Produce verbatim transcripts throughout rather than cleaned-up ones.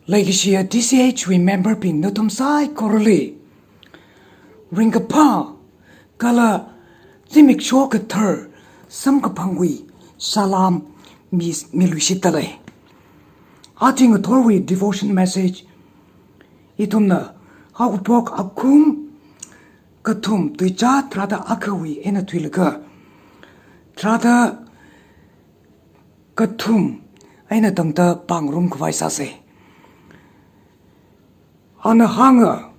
Leikashiya T C H wui member bing nathum saikorali ringkaphā kala zimiksho kathar samkaphangwui salam mi, miluishitdalei. Aja ngathorwui devotion message ithumna Haokaphok akhum kathum tuizā tharāda akhawui eina thuilaga tharāda kathum eina tangda pāngarum khavai sāsei. Ana hānga,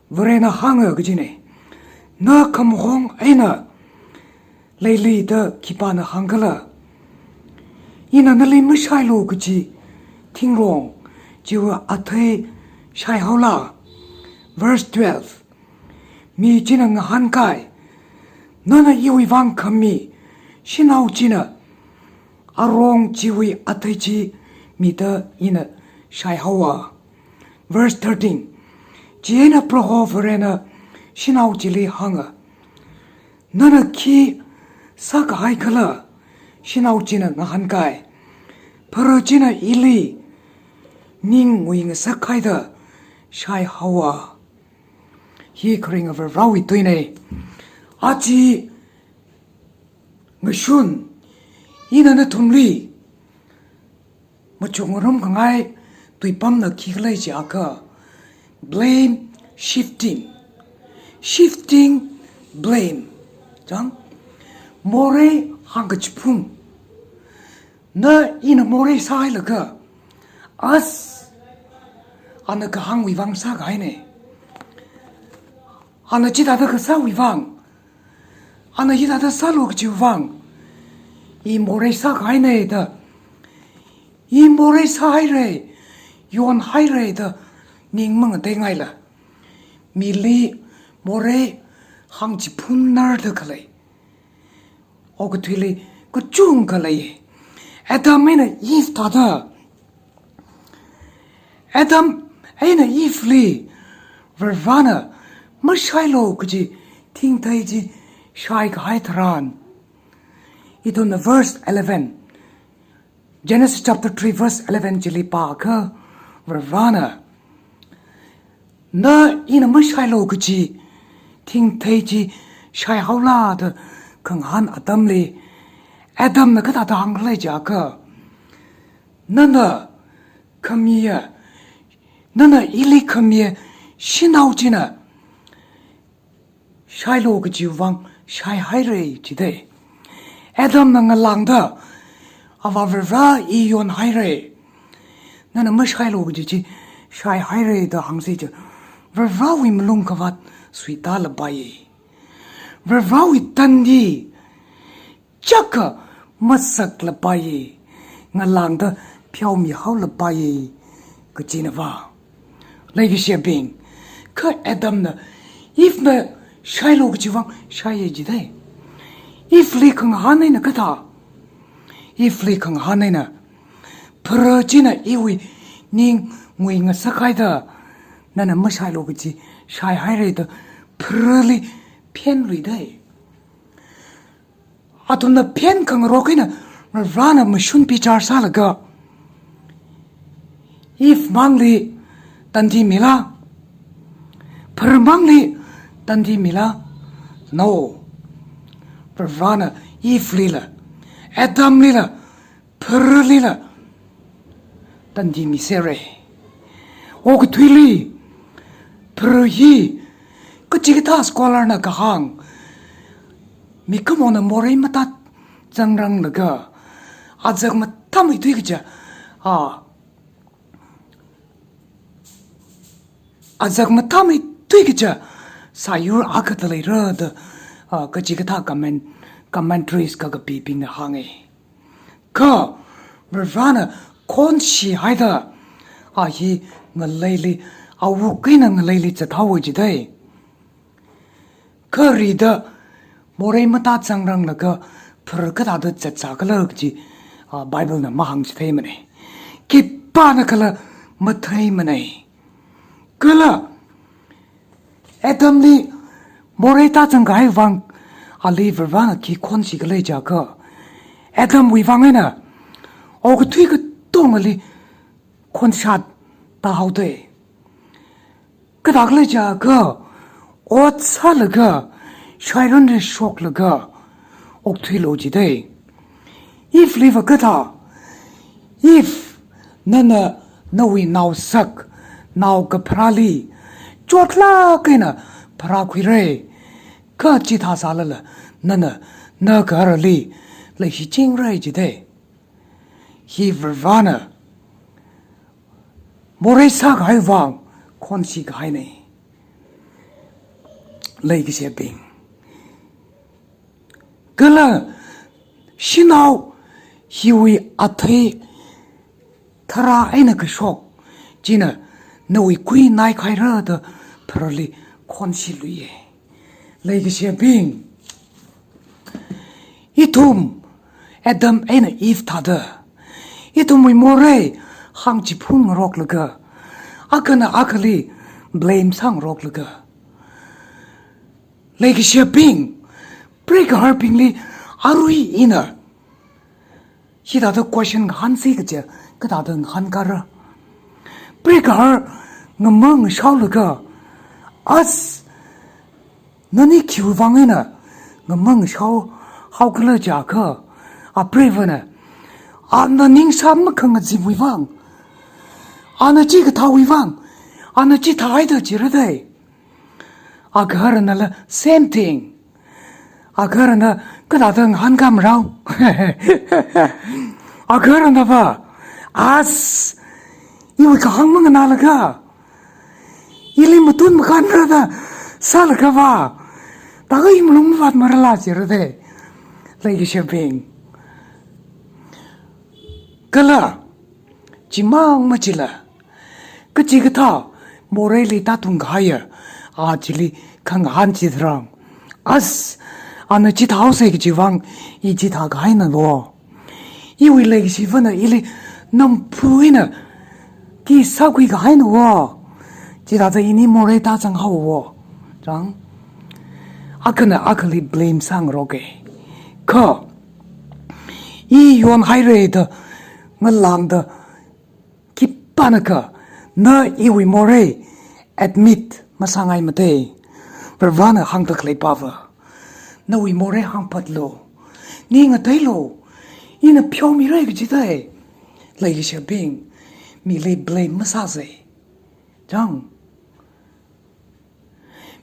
Varena hānga kajinei. Na khamahong eina leili da khipāna hāngkhala? Ina nali mashailu kaji thingrong chiwui athei shaihaola? Verse twelve. Mi china ngahānkai, nana iwui vang khami, shanao china arong chiwui athei chi mida ina shaihaowa. Verse thirteen. Chieina Proho Varena shanao chili hānga, nana khi sākahai khala? Shanao china ngahānkai, phara china ili ning nguingasakhaida shaihaowa. Hi kharinga Varewui tuinei. Aja ngashun ina nathumli machukngarum khangai tuipamna khikhala jiakha, blame shifting. Shifting blame. Chang, morei hāngkachiphung. Na ina morei sāhailaga, as, ana kahāngwui vang sākahainei. Ana chithāda kasāwui vang, ana hithāda sālu kajiwui vang, i morei sākahainei da, i morei sāhairei, yonhairei da ning mangateingaila, mili morei hāngchiphunnarda khalei okathuili kachungkha lei. Adam eina Eve thāda, Adam eina Eve li Varena mashailu kaji thingthei chi shaikahai tharan, ithumna verse eleven, Genesis chapter three verse eleven chili pākha, Varena, na ina mashailu kaji thingthei chi shaihaola da khangahān atamli, Adamna kathāda hāngkhala jiakha, nana khamiya, nana ili khamiya shanao china shailu kajiwui vang shaihairei jidei. Adamna ngalāngda, Avā Vare, i yonhairei, nana mashailu kaji chi shaihairei da hāngsi chi, Varewui malung khavāt suitālapai. Varewui tandi chaka masaklapai, ngalāngda pheomihaolapai kajinava. Leikashiyabing, kha Adamna Evena shailu kajiwui vang shaiya jidei. Eveli khangahān eina kathā, Eveli khangahān eina, phara china iwui ning nguingasakhaida nana mashailu kaji shaihairei da pharali phenluidei. Athumna phen khangarok eina Varena mashun bichar sālaga, Eve mangli tandi mila, phara mangli tandi mila? No. Varena Evelila, Adamlila, pharalila tandi miserei. Okathuili, phara hi, kachikathā scholar na kahāng, mikumona morei matā zangranglaga, azak mathāmeithui kaja, a, azak mathāmeithui kaja sāyur akha thāda leira da, a, kachikathā comment, commentaries kakapibingna hānga. Kha Varena khonshihaida, a hi ngaleili, awuk eina ngaleili zathaowa jidei. Kha rida morei matā zangranglaga phara kathāda zatsākhala kaji, a, Bible na mahāngchitheimana. Khipānakhala matheimanei. Kala Adamli morei tāzangkahai vang ali Varena khi khonshikhala jiakha, Adamwui vang eina okathui katongali khonshat haodei. Kathākhala jiakha, ot sālaga, shairan re shoklaga, okthuilu jidei. Eve liva kathā, Eve, nana nawui naosak, naokapharāli, chotlāk eina pharākhuirei, kha chithā sālala, nana, nagaharali, leishichingrei jidei. Hi Varivarana morei sākahai vang khonshi kahainei. Leikashibing, kala shanao hiwui athei tharā eina kashok china nawui kuinai khaira da pharāli khonshiluiye. Leikashibing, ithum Adam eina Eve thāda, ithumwui morei hāngchiphun ngaroklaga, akhana akhali blame sāngaroklaga. Leikashibing, preigaharbingli arui ina hithāda question ngahānsi kaja, kathāda ngahānkara. Preigahar ngama ngashaolaga, as, nani khiwui vang eina ngama ngashao haokhala jiakha, apreivana, ana ningsā makhangazimwui vang, ana chikathāwui vang, ana chithāhaida jiradei. Agaharanala same thing. Agaharana kathāda ngahānkā marao. Agaharanava, as, iwui kahāng manganālaga, ili matun makānra da sālaga va, thākha i malung mavātmarala jiradei. Leikashibing, kala chimang machila, kachikathā moreili tātungkahaiya, a chili khangahān chitharan, as, ana chithāhaosei kajiwui vang i chithākahaina wo. Iwui leikashivana ili namphu eina khi sākhuikahaina wo. Chithāda ini morei tāzanghaowa wo. Chang, akhana akhali blame sāngarokei. Kha i yonhairei da ngalāngda khipānakha na iwui morei admit masāngaimatei. Varivarana hāngda khaleipava, nawui morei hāngphatlu, ning ngateilu, ina pheomirei kajidei. Leikashibing, mili blame masāsei. Chang,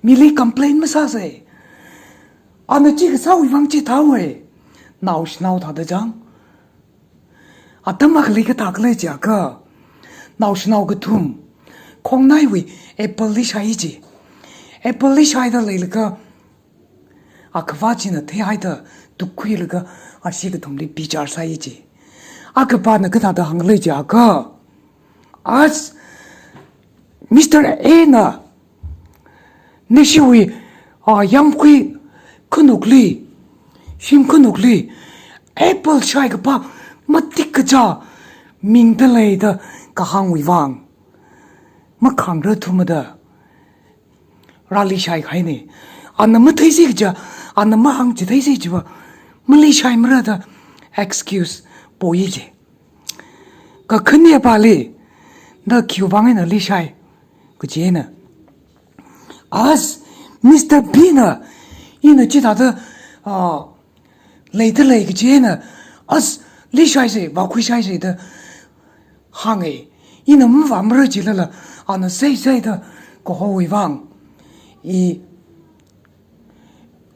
mili complain masāsei. Ana chi kasāwui vang chithāhaowei. Naoshinao thāda chang. Atam akhali kathākhala jiakha, naoshinao kathum khongnaiwui apple li shai ji. Apple li shaida leilaga, akhavā china theihaida tukkhuilaga, ashi kathumli bichar sāi ji. Akhapana kathāda hāngkhala jiakha, as Mister A na nashiwui, ah, yamkhui khanukli, shim khanukli, apple shaikapā matik kachā mingda leida kahāngwui vang, makhangra thumada rāli shaikahainei. Ana matheisi kaja, ana mahāngchitheisi chiva, mali shaimara da excuse poi ji. Kakhanepali, na khiwui vang eina li shai kajina. As Mister B na, ina chithāda, ah, leida lei kajina, as li shaisei, vākhui shaisei da hāngei. Ina mavāmara jilala, ana seiseida kahaowui vang, i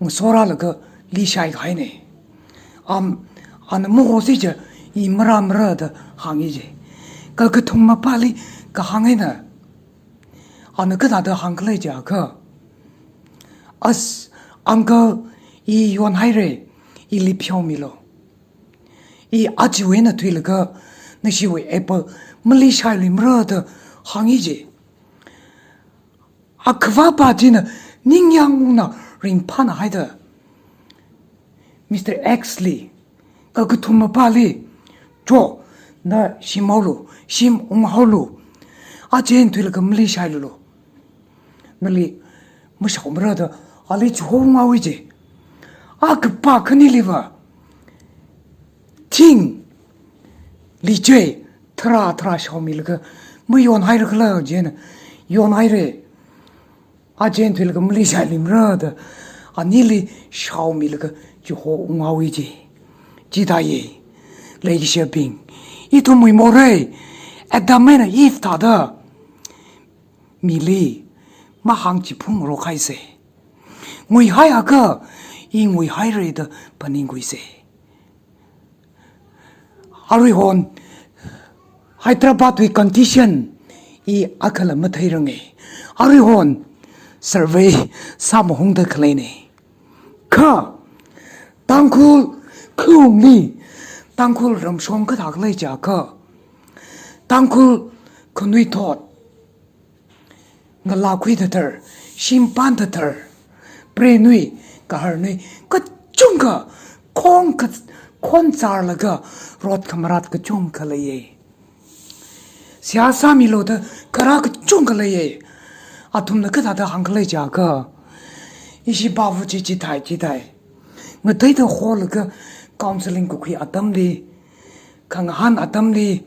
ngasorālaga li shaikahainei. Am, ana mahosi ja, i marāmara da hāngi ji. Kakathuma pali kahāng eina, ana kathāda hāngkhala jiakha, as uncle, i yonhairei, ili pheomilu. I achiwui eina thuilaga nashiwui apple mali shailuimara da hāngi ji. Akhavāpa china ningyāng ungna ringphānahaida Mister X li, kakathuma pali, cho, na shimhaolu, shim unghaolu, aja eina thuilaga mali shailulu. Nali mashaomara da ali chiho unghaowa ji. Akhapa khaniliva, thingli chei tharā tharā shaomilaga mayonhaira khala jina, yonhaira. Aja eina thuilaga maleishailuimara da, anili shaomilaga chiho unghaowa ji. Chithāya, leikashiyabing, ithumwui morei, Adam eina Eve thāda mili mahāngchiphungrok haisa. Nguihaiakha, i nguihaira da phaningkhuisa. Aruihon Hyderabad wui condition i akhala matheiranga. Aruihon survey sāmahungda khaleina. Kha Tangkhul khaungli, Tangkhul ramshong kathā khalei jiakha, Tangkhul khanuithot, ngalākhui thathar, shimpan thathar, preinui, gaharnui kachungkha khong ka, khon charlaga rot khamarat kachungkha leiya. Seihā sāmilu da kharā kachungkha leiya. Athumna kathāda hāngkhala jiakha, ishipāva chi chithai chithai ngateida holaga counseling kakhui atamli, khangahān atamli,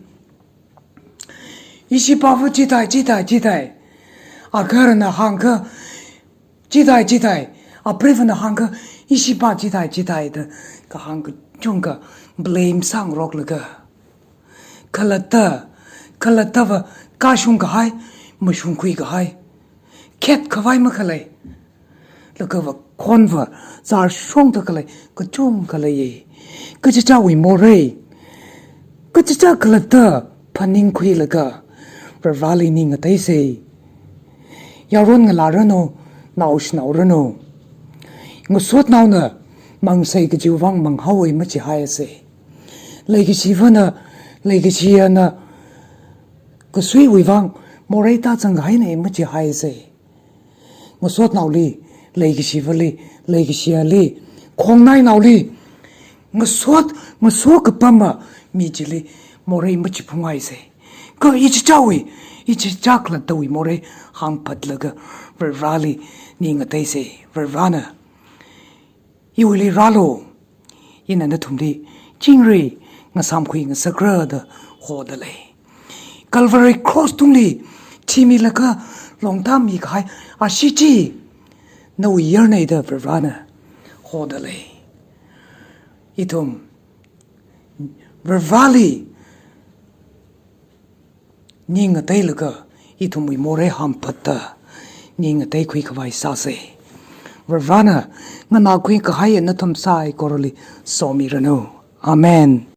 ishipāva chithai chithai chithai, agaharna hāngakha chithai chithai, apreivana hāngakha ishipā chithai chithai da kahāng kachungkha blame sāngaroklaga, khalatta, khalattava kashung kahai, mashungkhui kahai, khet khavai makhalei, lakhava khonva chārshongda khalei kachungkha leiya. Kachichāwui morei, kachichā khalatta phaningkhuilaga Varivarali ning ngateisa. Yaron ngalāranu, naoshinaoranu, ngasotnaona mangsei kajiwui vang manghaowa machihaisa. Leikashivana, leikashiyana kasuiwui vang morei tāzangkahaina machihaisa. Ngasotnaoli, leikashivali, leikashiyali, khongnainaoli, ngasot, ngaso kapama mi chili morei machiphunghaisa. Kha ichichāwui, ichichā khalattawui morei hāngphatlaga Varivarali ning ngateisa. Varivarana iwuili rālu, ina nathumli chingri ngasāmkhui ngasakra da hoda lei. Calvary cross tungli thimilaga longtāmi kahai ashee chi nawui yarnei da Varivarana hoda lei. Ithum Varivarali ning ngateilaga ithumwui morei hamphatta ning ngateikhui khavai sāsa. Varivarana nganākhui kahai nathum saikorali somiranu. Amen.